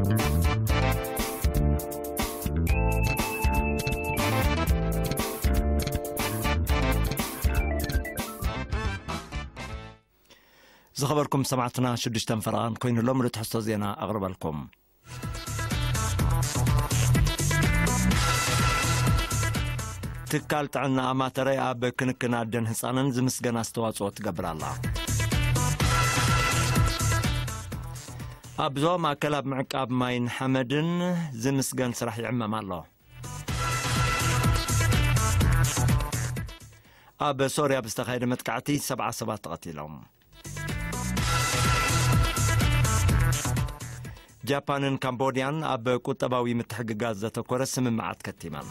ዝኸበርኩም ሰማዕትና ሽዱሽተን ፈረቓን ኮይኑ ኣሎ። ምሉእ ትሕዝቶ ዜና ኣቕርበልኩም። ትካል ጥዕና ኣማተረ ኣብ ክንክን ኣደን ህፃንን ዝምስገን ኣስተዋፅኦ ትገብር ኣላ። ኣብ ዞባ ማእከል ኣብ ምዕቃብ ማይን ሓመድን ዝምስገን ስራሕ ይዕመም ኣሎ። ኣብ ሶርያ ብዝተኻየደ መጥቃዕቲ ሰብዓ ሰባት ተቐቲሎም። ጃፓንን ካምቦድያን ኣብ ቁጠባዊ ምትሕግጋዝ ዘተኮረ ስምምዓት ከቲመን።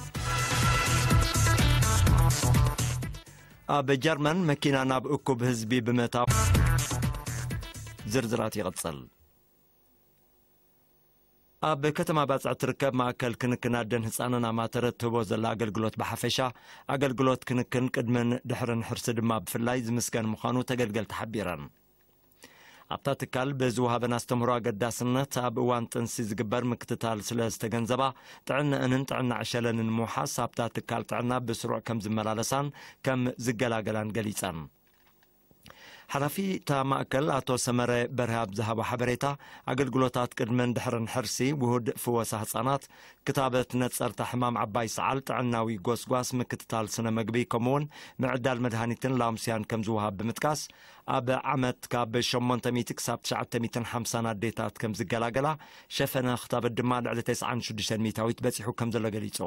ኣብ ጀርመን መኪና ናብ እኩብ ህዝቢ ብምእታው። ዝርዝራት ይቕጽል። ኣብ ከተማ ባጽዕ ትርከብ ማእከል ክንክን ኣደን ህጻንን ኣማተረ ትህቦ ዘላ ኣገልግሎት ብሓፈሻ፣ ኣገልግሎት ክንክን ቅድምን ድሕርን ሕርሲ ድማ ብፍላይ ዝምስገን ምዃኑ ተገልገልቲ ሓቢረን። ኣብታ ትካል ብዝወሃበን ኣስተምህሮ ኣገዳስነት ኣብ እዋን ጥንሲ ዝግበር ምክትታል ስለ ዝተገንዘባ፣ ጥዕነአንን ጥዕና ዕሸለንን ምውሓስ ኣብታ ትካል ጥዕና ብስሩዕ ከም ዝመላለሳን ከም ዝገላገላን ገሊጸን። ሓላፊ እታ ማእከል ኣቶ ሰመረ በርሀ ኣብ ዝሃቦ ሓበሬታ፣ ኣገልግሎታት ቅድምን ድሕርን ሕርሲ፣ ውሁድ ፍወሳ ህጻናት፣ ክታበት ነጸርታ ሕማም ዓባይ ሰዓል፣ ጥዕናዊ ጎስጓስ፣ ምክትታል ስነ መግቢ፣ ከምኡውን ምዕዳል መድሃኒትን ላምስያን ከም ዝወሃብ ብምጥቃስ፣ ኣብ ዓመት ካብ ሸሞንተ ሚእቲ ክሳብ ትሽዓተ ሚእትን ሓምሳን ኣዴታት ከም ዝገላገላ፣ ሸፈነ ክታበት ድማ ልዕሊ ተስዓን ሽዱሽተን ሚእታዊት በጺሑ ከም ዘሎ ገሊጹ።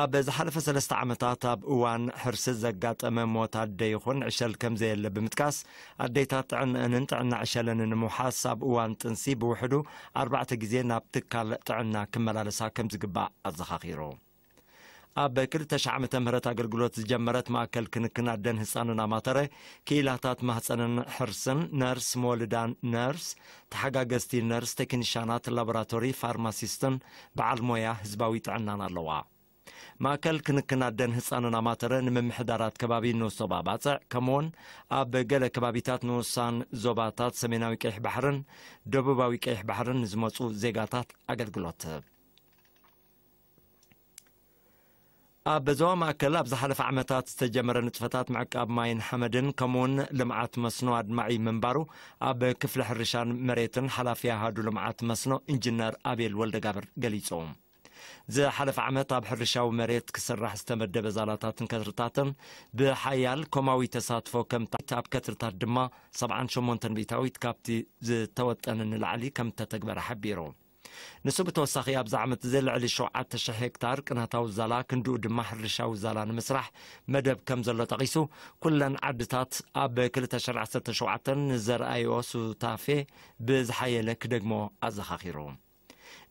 ኣብ ዝሓለፈ ሰለስተ ዓመታት ኣብ እዋን ሕርሲ ዘጋጠመ ሞት ኣደ ይኹን ዕሸል ከም ዘየለ ብምጥቃስ፣ ኣዴታት ጥዕንአንን ጥዕና ዕሸለንን ንምውሓስ ኣብ እዋን ጥንሲ ብውሕዱ ኣርባዕተ ግዜ ናብ ትካል ጥዕና ክመላለሳ ከም ዝግባእ ኣዘኻኺሩ። ኣብ ክልተ ሺሕ ዓመተ ምህረት ኣገልግሎት ዝጀመረት ማእከል ክንክን ኣደን ህጻንን ኣማተረ፣ ክኢላታት ማህጸንን ሕርስን፣ ነርስ መወልዳን ነርስ፣ ተሓጋገዝቲ ነርስ፣ ቴክኒሻናት ላቦራቶሪ፣ ፋርማሲስትን በዓል ሞያ ህዝባዊ ጥዕናን ኣለዋ። ማእከል ክንክን ኣደን ህጻንን ኣማተረ ንምምሕዳራት ከባቢ ንኡስ ዞባ ባጽዕ፣ ከምኡውን ኣብ ገለ ከባቢታት ንኡሳን ዞባታት ሰሜናዊ ቀይሕ ባሕርን ደቡባዊ ቀይሕ ባሕርን ንዝመጹ ዜጋታት ኣገልግሎት ትህብ። ኣብ ዞባ ማእከል ኣብ ዝሓለፈ ዓመታት ዝተጀመረ ንጥፈታት ምዕቃብ ማይን ሓመድን፣ ከምኡውን ልምዓት መስኖ ኣድማዒ ምንባሩ፣ ኣብ ክፍሊ ሕርሻን መሬትን ሓላፊ ኣሃዱ ልምዓት መስኖ ኢንጂነር ኣቤል ወልደጋብር ገሊጹ። ዝሓለፈ ዓመት ኣብ ሕርሻዊ መሬት ክስራሕ ዝተመደበ ዛላታትን ከትርታትን ብሓያል ኮማዊ ተሳትፎ ከም ታይት፣ ኣብ ከትርታት ድማ ሰብዓን ሸሞንተን ሚእታዊት ካብቲ ዝተወጠነ ንላዕሊ ከም እተተግበረ ሓቢሩ። ንሱ ብተወሳኺ ኣብዚ ዓመት እዚ ልዕሊ ሸውዓተ ሽሕ ሄክታር ቅናታዊ ዛላ ክንድኡ ድማ ሕርሻዊ ዛላ ንምስራሕ መደብ ከም ዘሎ ጠቒሱ፣ ኩለን ዓድታት ኣብ ክልተ ሽሕን ዓሰርተ ሸውዓተን ንዘርኣይኦ ሱታፌ ብዝሓየለ ክደግሞ ኣዘኻኺሩ።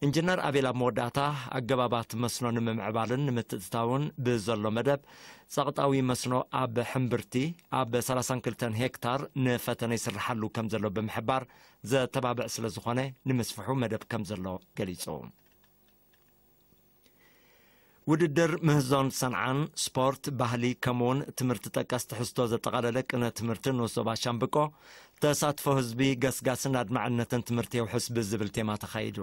ኢንጂነር ኣቤል ኣብ መወዳእታ፣ ኣገባባት መስኖ ንምምዕባልን ንምትእትታውን ብዘሎ መደብ፣ ጸቕጣዊ መስኖ ኣብ ሕምብርቲ ኣብ ሰላሳን ክልተን ሄክታር ንፈተነ ይስርሓሉ ከም ዘሎ ብምሕባር፣ ዘተባብዕ ስለ ዝኾነ ንምስፍሑ መደብ ከም ዘሎ ገሊጹ። ውድድር ምህዞን ሰንዓን፣ ስፖርት፣ ባህሊ፣ ከምኡውን ትምህርቲ ጠቀስ ትሕዝቶ ዘጠቓለለ ቅነ ትምህርቲ ንኡስ ዞባ ሻምብቆ፣ ተሳትፎ ህዝቢ፣ ገስጋስን ኣድማዕነትን ትምህርቲ የውሕስ ብዝብል ቴማ ተኻይዱ።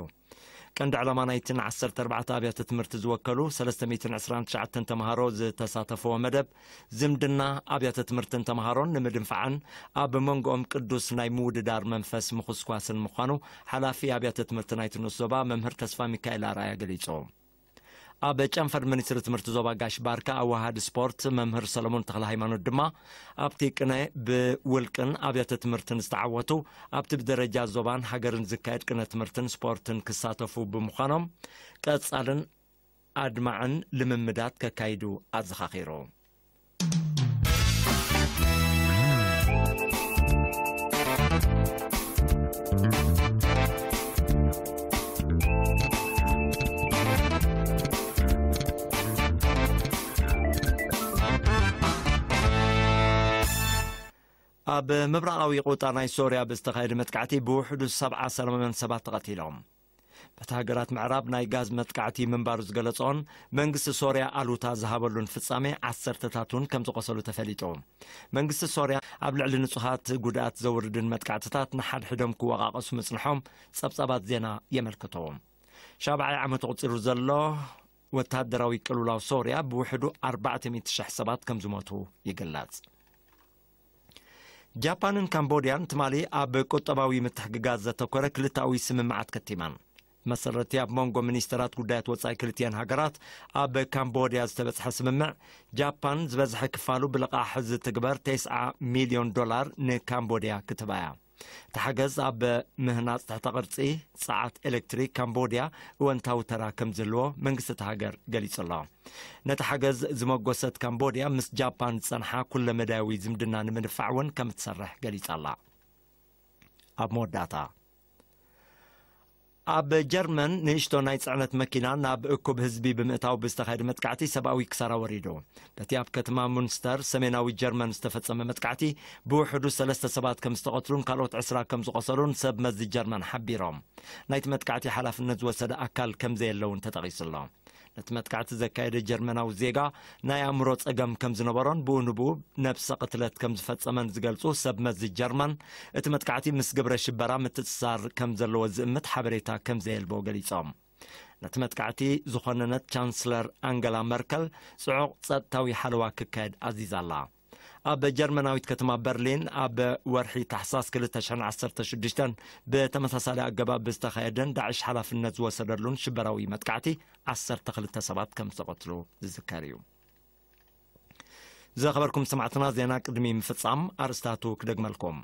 ቀንዲ ዕላማ ናይቲ ንዓሰርተ ኣርባዕተ ኣብያተ ትምህርቲ ዝወከሉ ሰለስተ ሚእትን ዕስራን ትሽዓተን ተምሃሮ ዝተሳተፍዎ መደብ፣ ዝምድና ኣብያተ ትምህርትን ተምሃሮን ንምድንፋዕን ኣብ መንጎኦም ቅዱስ ናይ ምውድዳር መንፈስ ምኹስኳስን ምዃኑ፣ ሓላፊ ኣብያተ ትምህርቲ ናይቲ ንኡስ ዞባ መምህር ተስፋ ሚካኤል ኣርኣያ ገሊጹ። ኣብ ጨንፈር ሚኒስትሪ ትምህርቲ ዞባ ጋሽ ባርካ ኣዋሃዲ ስፖርት መምህር ሰለሞን ተኽለ ሃይማኖት ድማ፣ ኣብቲ ቅነ ብውልቅን ኣብያተ ትምህርትን ዝተዓወቱ፣ ኣብቲ ብደረጃ ዞባን ሃገርን ዝካየድ ቅነ ትምህርትን ስፖርትን ክሳተፉ ብምዃኖም፣ ቀጻልን ኣድማዕን ልምምዳት ከካይዱ ኣዘኻኺሩ። ኣብ ምብራቓዊ ቁጣ ናይ ሶርያ ብዝተኻየደ መጥቃዕቲ ብውሕዱ ሰብዓ ሰላማውያን ሰባት ተቐቲሎም። እቲ ሃገራት ምዕራብ ናይ ጋዝ መጥቃዕቲ ምንባሩ ዝገለጾን መንግስቲ ሶርያ ኣሉታ ዝሃበሉን ፍጻሜ ዓሰርተታት እውን ከም ዝቆሰሉ ተፈሊጡ። መንግስቲ ሶርያ ኣብ ልዕሊ ንጹሃት ጉድኣት ዘውርድን መጥቃዕትታት ንሓድሕዶም ክወቓቐሱ ምጽንሖም ጸብጻባት ዜና የመልክቱ። ሻብዓይ ዓመቱ ቁጺሩ ዘሎ ወታደራዊ ቅልውላው ሶርያ ብውሕዱ ኣርባዕተ ሚእቲ ሽሕ ሰባት ከም ዝሞቱ ይግለጽ። ጃፓንን ካምቦድያን ትማሊ ኣብ ቁጠባዊ ምትሕግጋዝ ዘተኮረ ክልተኣዊ ስምምዓት ከቲመን። መሰረቲ ኣብ መንጎ ሚኒስተራት ጉዳያት ወጻኢ ክልቲኣን ሃገራት ኣብ ካምቦድያ ዝተበጽሐ ስምምዕ፣ ጃፓን ዝበዝሐ ክፋሉ ብልቓሕ ዝትግበር ተስዓ ሚልዮን ዶላር ንካምቦድያ ክትህባ እያ። እቲ ሓገዝ ኣብ ምህናጽ ትሕተ ቅርጺ ጸዓት ኤሌክትሪክ ካምቦድያ እወንታዊ ተራ ከም ዝህልዎ መንግስቲ እታ ሃገር ገሊጹ ኣሎ። ነቲ ሓገዝ ዝመጎሰት ካምቦድያ ምስ ጃፓን ዝጸንሓ ኩለ መዳያዊ ዝምድና ንምድፋዕ እውን ከም እትሰርሕ ገሊጻ ኣላ። ኣብ መወዳእታ፣ ኣብ ጀርመን ንእሽቶ ናይ ጽዕነት መኪና ናብ እኩብ ህዝቢ ብምእታው ብዝተኻየደ መጥቃዕቲ ሰብኣዊ ክሳራ ወሪዱ። በቲ ኣብ ከተማ ሙንስተር ሰሜናዊ ጀርመን ዝተፈጸመ መጥቃዕቲ ብውሕዱ ሰለስተ ሰባት ከም ዝተቐትሉን ካልኦት ዕስራ ከም ዝቆሰሉን ሰብ መዚ ጀርመን ሓቢሮም። ናይቲ መጥቃዕቲ ሓላፍነት ዝወሰደ ኣካል ከም ዘየለ እውን ተጠቒሱ ኣሎ። ነቲ መጥቃዕቲ ዘካየደ ጀርመናዊ ዜጋ ናይ ኣእምሮ ጸገም ከም ዝነበሮን ብኡ ንብኡ ነብሰ ቅትለት ከም ዝፈጸመን ዝገልጹ ሰብ መዚ ጀርመን፣ እቲ መጥቃዕቲ ምስ ግብረ ሽበራ ምትእስሳር ከም ዘለዎ ዝእምት ሓበሬታ ከም ዘየልቦ ገሊጾም። ነቲ መጥቃዕቲ ዝኾነነት ቻንስለር ኣንገላ መርከል ጽዑቕ ጸጥታዊ ሓለዋ ክካየድ ኣዚዛ ኣላ። ኣብ ጀርመናዊት ከተማ በርሊን ኣብ ወርሒ ታሕሳስ ክልተ ሽሕን ዓሰርተ ሽዱሽተን ብተመሳሳሊ ኣገባብ ብዝተኻየደን ዳዕሽ ሓላፍነት ዝወሰደሉን ሽበራዊ መጥቃዕቲ ዓሰርተ ክልተ ሰባት ከም ዝተቐትሉ ዝዝከር እዩ። ዝኸበርኩም ሰማዕትና፣ ዜና ቅድሚ ምፍጻም ኣርእስታቱ ክደግመልኩም።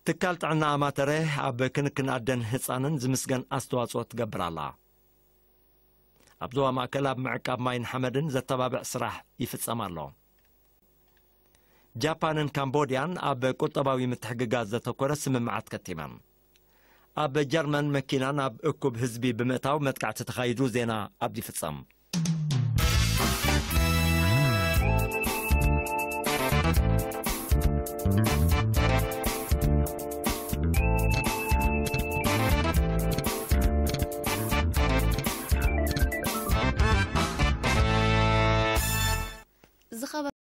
ትካል ጥዕና ኣማተረ ኣብ ክንክን ኣደን ህጻንን ዝምስገን ኣስተዋጽኦ ትገብር ኣላ። ኣብ ዞባ ማእከል ኣብ ምዕቃብ ማይን ሓመድን ዘተባብዕ ስራሕ ይፍጸም ኣሎ። ጃፓንን ካምቦድያን ኣብ ቁጠባዊ ምትሕግጋዝ ዘተኮረ ስምምዓት ከቲመን። ኣብ ጀርመን መኪና ናብ እኩብ ህዝቢ ብምእታው መጥቃዕቲ ተኻይዱ። ዜና ኣብዚ ይፍጸም።